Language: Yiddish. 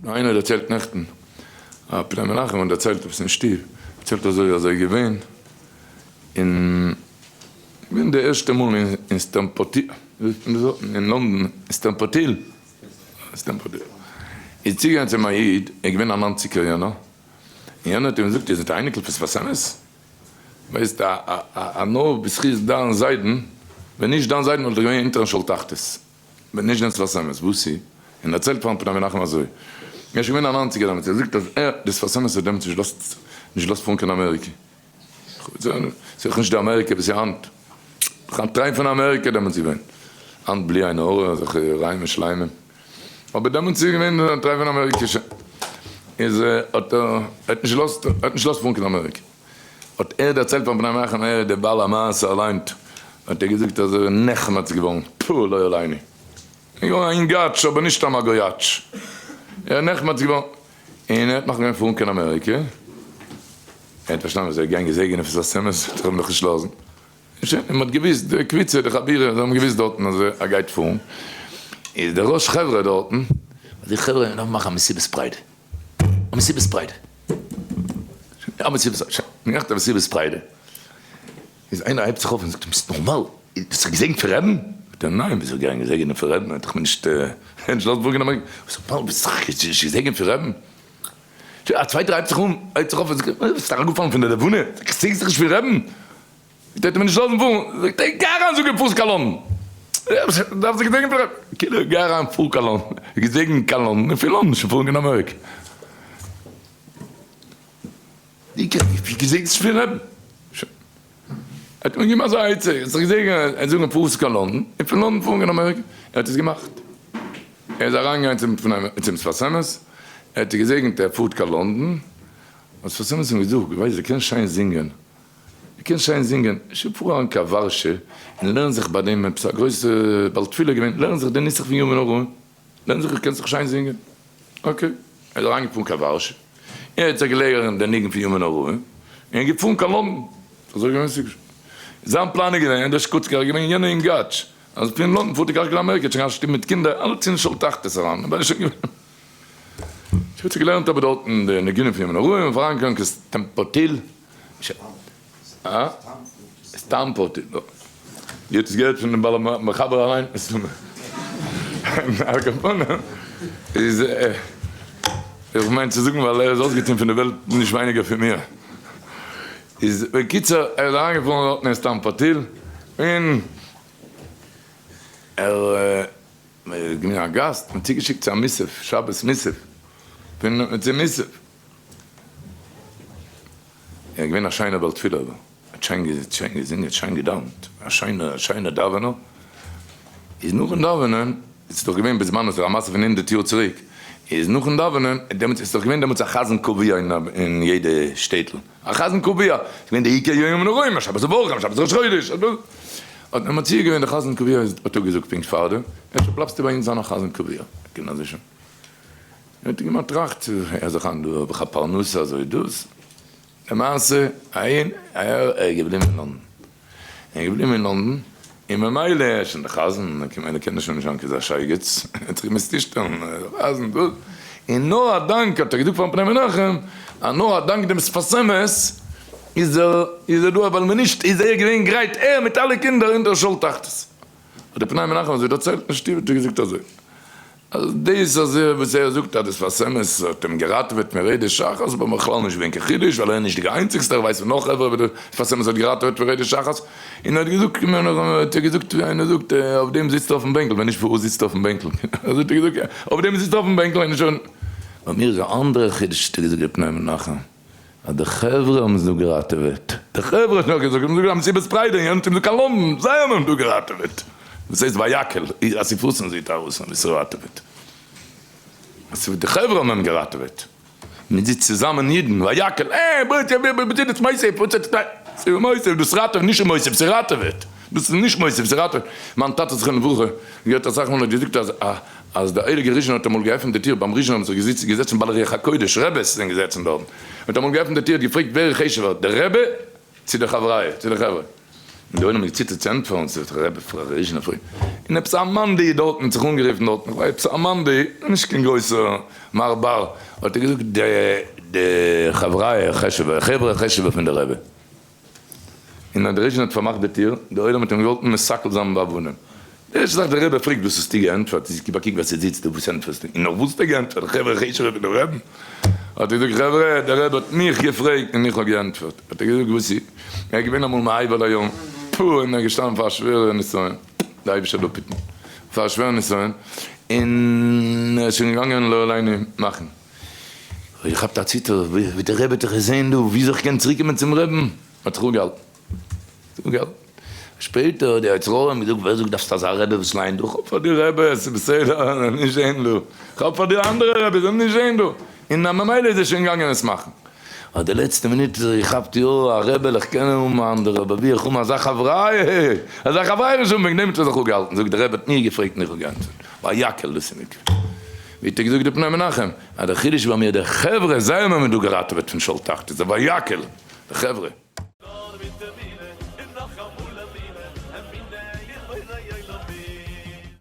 איינער דערציילט נעכטן, א פני מנחם האט דערציילט עפעס אין שטוב, דערציילט אזוי אז ער איז געווען אין, געווען די ערשטע מאל אין סטעמפארטיל, אין לאנדאן, סטעמפארטיל, סטעמפארטיל, איז צוגעגאנגען צו אים א איד, ער איז געווען א ניינציגער יענער, און יענער האט אים געזאגט איר זענט א אייניקל פון שפת אמת? ווייסט א א נאר בזכות דיין זיידן, ווען נישט דיין זיידן וואלט איך געווען אונטערן שאול תחתית. ווען נישט דעם שפת אמת, וואס איז? און דערציילט פארן פני מנחם אזוי, ער איז שוין געווען א ניינציגער דעמאלטס, ער זאגט אז ער, דער שפת אמת האט דעמאלטס נישט געלאזט, נישט געלאזט פארן קיין אמעריקע, ס'איז דאך נישט די אמעריקע וואס איז היינט, קיין טריי פון אמעריקע דעמאלטס געווען, היינט בלי עין הרע, אזעלכע רעים ושלמים, אבער דעמאלטס איז געווען טריי פון אמעריקע, שוין, איז האט ער, ער האט נישט געלאזט, ער האט נישט געלאזט פארן קיין אמעריקע. האט ער דערציילט פארן פני מנחם ער איז דער בעל המעשה אליין האט ער געזאגט אז ער איז נחמץ געווארן טפו לא עלינו ער איז געווארן א אינגאטש אבער נישט סתם א גויאטש ער איז נחמץ געווארן און ער האט נאך געווען פארן קיין אמעריקע ער האט פארשטאנען אז ער גייט געזעגענען פון שפת אמת וועט ער אים דאך נישט לאזן און שוין און מען האט געוויסט די קבוצה די חבירה זיי האבן געוויסט דארטן אז ער גייט פארן איז דער ראש חברה דארטן די חברה מיר דארפן מאכן א מסיבת פרידה א מסיבת פרידה. א מסיבת, שוין, מ'מאכט א מסיבת פרידה. איז איינער הייבט זיך אויף און זאגט אים, ביסט נארמאל? האסט זיך געזעגנט פון רעבן? זאגט ער, ניין, וויאזוי גיין געזעגענען פון רעבן? ער האט דאך מיר נישט נישט געלאזט פארן קיין אמעריקע. ביסט נארמאל? ביסט זיך נישט געזעגענט פון רעבן? שוין, א צווייטער הייבט זיך אן, הייבט זיך אויף און זאגט, ביסט אראפגעפאלן פון די לבנה? געזעגנסט זיך נישט פון רעבן? זאגט ער, וועט ער מיר נישט לאזן פארן. זאגט ער, גיי אריין זאג אים פארסט קיין לאנדאן. דארף זיך געזעגענען פון רעבן. כאילו, גיי אריין פאר קיין לאנדאן. געזעגנט קיין לאנדאן און פון לאנדאן שוין פארן קיין אמעריקע. ווי געזעגנט זיך פון רעבן. שוין. ער האט מיר געגעבן אזא עצה, זיך געזעגענען, ער זאגן פארסט קיין לאנדאן און פון לאנדאן פארן קיין אמעריקע. ער האט עס געמאכט. ער איז אריינגעגאנגען צום שפת אמת, ער האט זיך געזעגנט ער פארט קיין לאנדאן. האט שפת אמת אים געזאגט, ווייסט דו קענסט שיין זינגען. דו קענסט שיין זינגען, שוין פאר אריין קיין ווארשע און לערן זיך ביי דעם עפעס א גרויסע בעל תפילה געווען, לערן זיך די נוסח פון ימים נוראים, לערן זיך, קענסט דאך שיין זינגען. okay, ער איז אריינגעפארן קיין ווארשע, ער האט זיך געלערנט די ניגון פון ימים נוראים, און געפארן קיין לונדון. אזוי געווען זיין פלאן איז געווען, דער שקוצקער איז געווען יענער אינגאטש, אז פון לונדון פארט ער גלייך קיין אמעריקע, האט שוין געהאט שטוב מיט קינדער, אלץ אין שאול תחתית אריין, אבער ער איז שוין געווען. האט זיך געלערנט אבער דארטן די ניגונים פון ימים נוראים, און פאראנגעגאנגען קיין סטעמפאטיל. אה? סטאמפארטיל, יא. איר האט עס געהערט פון דעם בעל המחבר אליין? מסתמא. על כל פנים, איז איך מיין צו זאגן ווייל ער איז אויסגעטון פון די וועלט נישט ווייניגער פון מיר. איז בקיצור, ער איז אריינגעפארן דארטן אין סטאמפארטיל, און ער איז געווען א גאסט, מ'האט צוגעשיקט צו א מוסף, שבת מוסף, פון צו מוסף. ער איז געווען א שיינער בעל תפילה אבער, האט שיין געזינגען, שיין געדאווענט, א שיינער שיינער דאווענער, איז נאכן דאווענען, איז דאך געווען בזמנו, ס'איז א מעשה פון הונדערט יאר צוריק, איז נאכן דאווענען, דעמאלטס איז דאך געווען דעמאלטס א חזן קבוע אין יעדע שטעטל, א חזן קבוע, איז געווען די עיקר ימים נוראים, א שבת מברכים, א שבת ראש חודש, האט מען מציע געווען די חזן קבוע האט אפגעזאגט פונקט פארדעם, אפשר בלייבסטו ביי אונז זיין א חזן קבוע, קען אזוי שוין. האט ער געמאכט טראכט צו ער זיך אן דא האב איך א פרנסה אזוי דאס למעשה אהין אהער ער איז געבליבן אין לונדון ער איז געבליבן אין לונדון און ממילא ער איז שוין די חזן ער קען שוין נישט זיין כזה שייגעץ ער האט זיך געמוזט צושטעלן חזן דאס און נאר א דאנק האט ער געזאגט פארן פני מנחם אז נאר א דאנק דעם שפת אמת איז ער איז ער דא ווייל ווען נישט איז ער געווען גרייט ער מיט אלע קינדער אונטער שאול תחתית האט דער פני מנחם אזוי דערציילט אין שטוב האט ער געזאגט אזוי אז דאס אז ער וואס ער זאגט אז די שפת אמת האט אים געראטעוועט מרדת שחת איז בכלל נישט געווען קיין חידוש ווייל ער איז נישט די איינציגסטער איך ווייס פון נאך חברה וואס די שפת אמת האט געראטעוועט פון רדת שחת און ער האט געזאגט האט ער געזאגט ווי איינער זאגט אויף דעם זיצט ער אויפן בענקל ווען נישט פארוואס זיצט ער אויפן בענקל אזוי האט ער געזאגט אויף דעם זיצט ער אויפן בענקל און שוין. ביי מיר איז א אנדערע חידוש האט ער געזאגט ר' פני מנחם. אז די חברה האבן זיי דא געראטעוועט, די חברה האט נאך געזאגט, האבן זיי געזאגט א מסיבת פרידה און יענער האט אים געזאגט קיין לונדון, זיי האבן אים דא געראטעוועט, דאס הייסט ויקהל, אסיפות זי תערוס האבן עס געראטעוועט, די חברה האבן אים געראטעוועט, מען זיצט צוזאמען אידן, ויקהל, אה, ס'איז מוסיף, דאס ראטעוועט, נישט מוסיף, ס'ראטעוועט, דאס איז נישט מוסיף, ס'ראטעוועט, מיין טאטע זכרונו לברכה, געהערט אסאך מאל האט געזאגט אז א. אז דער הייליגער ריזשינער האט אמאל געעפנט די טיר, ביים ריזשינער האבן זיך געזיצן געזעצן בעלי רוח הקודש, רעבעס זענען געזעצן דארטן, מען האט אמאל געעפנט די טיר האט געפרעגט ווער איז חשוב'ער דער רבי צו די חבריא, צו די חברה? און די עולם האט געציטערט צו ענטפערן, ס'איז דאך רבי פרעג ריזשינער פרעגט, און עפעס א מאן דהוא דארטן האט זיך אנגערופן דארטן, איך ווייס עפעס א מאן דהוא, נישט קיין גרויסער מר בר, האט ער געזאגט די די חבריא חשוב'ע, חברה חשוב'ע פון די רבי. און אז די ריזשינער האט פארמאכט די טיר, די עולם האט אים געוואלט מסכל זיין באבנים. די ערשטע זאך די רבי פרעגט וואס האסטו געענטפערט, איז גיב א קוק ווער ס'זיצט דא וואס ענטפערסטו, און נאך וואס האט ער געענטפערט, חברה חשוב'ע פון די רבי'ן. האט ער געזאגט חברה דער רבי האט מיך געפרעגט און איך האב געענטפערט, האט ער געזאגט וואס איז, ער איז געווען אמאל מעבר לים, פו, און ער איז געשטאנען פאר א שווערע נסיון, די אייבישטער זאל אפהיטן, פאר א שווערע נסיון, און ער איז שוין געגאנגען לא עלינו מאכן, האט געכאפט א ציטער, ווי דער רבי האט דיך געזען דא, ווי זאל איך קענען צוריק קומען צום רבי'ן, האט זיך אפגעהאלטן, אפגעהאלטן, שפעטער האט די יצר הרע אים געזאגט, ווער זאגט דארפסט אזא רבי וואס ליינט דא, כ'האב פאר דיר רבי, עס איז בסדר, נישט זען דא, כ'האב פאר דיר אנדערע רבי'ס, זאל נישט זען דא, און ממילא איז ער שוין געגאנגען עס מאכן. אבער די לעצטע מינוט האט זיך געכאפט, יא, א רעבעלע, כ'קען האבן א אנדערע, אבער ווי איך האבן אזא חבריא, אזא חבריא נישט האבן, וועגן דעם האט ער זיך אפגעהאלטן, זאגט דער רבי האט מיר געפרעגט און איך האב געענטפערט, ויקהל דאס איז מקווה. ווי האט ער געזאגט די פני מנחם, אז דער חידוש ביי מיר, די חברה, זיי האבן מיר דא געראטעוועט פון שאול תחתית, די ויקהל, די חברה. נאר מיט די.